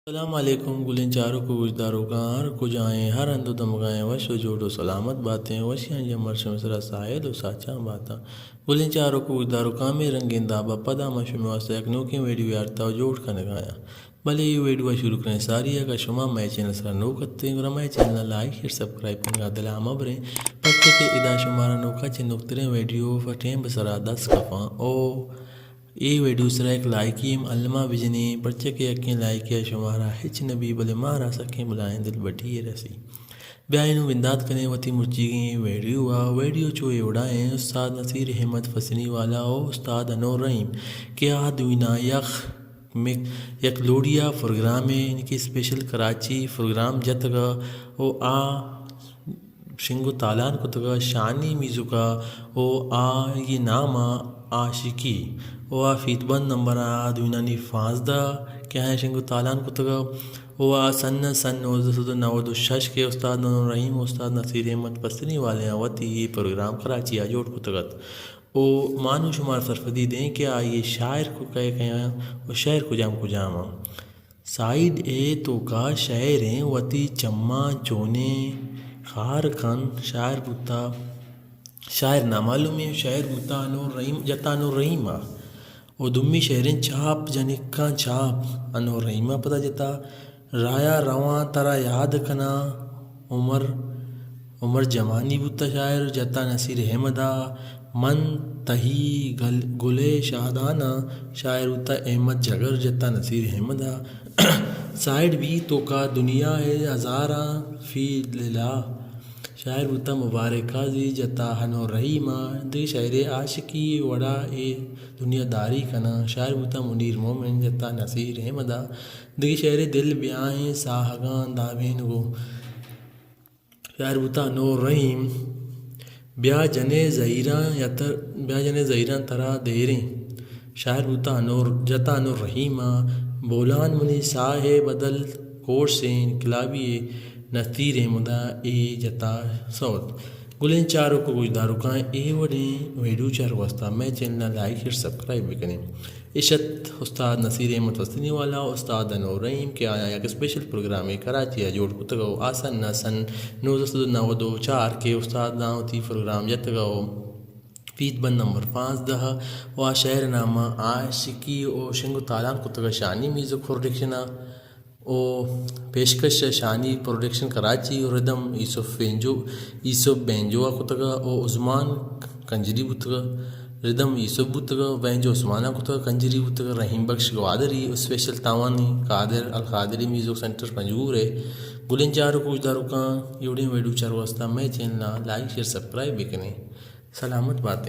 السلام علیکم گلیں چاروک و گوشداروکاں، ہر کجائیں، ہر ہند و دمگائیں، وش و جوڑ و سلامت باتیں، وشیاں جمر شمے سرا ساہیل و ساچاں باتاں۔ گلیں چاروک و گوشداروکاں، ہمے رنگیں دابا پدا ما شمے واسطہ یک نوکیں ویڈیو یارتا و جوڑ کنگایاں۔ بلے اے ویڈیو ء شروع کنیں ساری، اگاں شما مئے چینل سرا نوک اتیں، گڑا مئے چینل ء لائک، شیئر، سبسکرائب کنگا دل ء مہ بریں، پرچہ کہ ادا شمارا نوکا چہ نوکتریں ویڈیو پہ ٹیم سرا دست کپاں۔ او اے ویڈیو سرا یک لائکی ہم الما بجنیں، پرچہ کہ یکیں لائکی ء شمارا ہچ نہ بی، بلے مارا سکیں بلائیں دلبڈی یے رسی۔ بیائیں نوں بندات کنیں وتی مرچیگیں ویڈیو ء۔ ویڈیو چو اے وڑا ایں، استاد نصیر احمد پسنی والا و استاد انور رحیم کہ آ دوئیناں یک مک-، یک لوڑیا پروگرامے، یعنی کہ اسپیشل کراچی پروگرام جتگ ء آ شنگ و تالان کتگ ء شانی میوزک ء و آئی نام ء عاشقی و آ فیت بند نمبر ء دوئینانی پانزدہ کہ آیاں شنگ و تالان کتگ ء و آ سن ء سن نوزدہ سد و نود و شش کہ استاد انور رحیم و استاد نصیر احمد پسنی والے ء وتی اے پروگرام کراچی ء جوڑ کتگ ات۔ و ما نوں شمارا سرپدی دیں کہ آئی ء شاعر کو-، کئے کئے آں و شعر کجام کجام آں۔ سائیڈ اے توکا شعر ایں، وتی چماں چونیں کار کن، شاعر بوتا، شاعر نامعلومیں، شاعر بوتا انور رحیم، جتا انور رحیم ء۔ و دومی شعر ایں چاپ جنکاں چاپ، انور رحیم ء پدا جتا۔ رایا رواں ترا یاد کناں، عمر، عمر جمانی بوتا شاعر، جتا نصیر احمد ء۔ من تہی گل-، گل ء شاداناں، شاعر بوتا احمد جگر، جتا نصیر احمد ء۔ سائیڈ بی توکا دنیا ء ہزاراں فی لیلا، شاعر بوتا مبارک قاضی، جتا انور رحیم ء۔ دگہ شعرے عاشقی وڑا اے دنیا داری کناں، شاعر بوتا منیر مومن، جتا نصیر احمد ء۔ دگہ شعرے دل بیاہیں ساہگاں دابینگو، شاعر بوتا انور رحیم۔ بیا جنے زہیراں یا تر-، بیا جنے زہیراں ترا دیریں، شاعر بوتا انور، جتا انور رحیم ء۔ بولان منی ساہ ء بدل کورسیں انقلابی ء نصیر احمد ء اے جتا سوت۔ گلیں چاروک و گوشداروکاں، اے وڑیں ویڈیو چارگ واسطہ مئے چینل ء لائک، شیئر، سبسکرائب بکنیں۔ اش ات استاد نصیر احمد پسنی والا و استاد انور رحیم کہ آیاں یک اسپیشل پروگرامے کراچی ء جوڑ کتگ و آ سن ء سن نوزدہ سد و نود و چار کہ استاد داں وتی پروگرام جتگ و فیت بند نمبر پانزدہ و آ شعر نامہ عاشقی و شنگ و تالان کتگ شانی میوزک پروڈکشن ء۔ و پیشکش شانی پروڈکشن کراچی و ردم یوسف بینجو، یوسف بینجو ء کتگ و عثمان کنجری بوتگ۔ ردم یوسف بوتگ، بینجو عثمان ء کتگ، کنجری بوتگ رحیم بخش گوادری و اسپیشل تاوانی قادر القادری میوزک سینٹر پنجگور ء۔ گلیں چاروک و گوشداروکاں، اے وڑیں ویڈیو چارگ واسطہ مئے چینل ء لائک، شیئر، سبسکرائب بکنیں۔ سلامت باتیں۔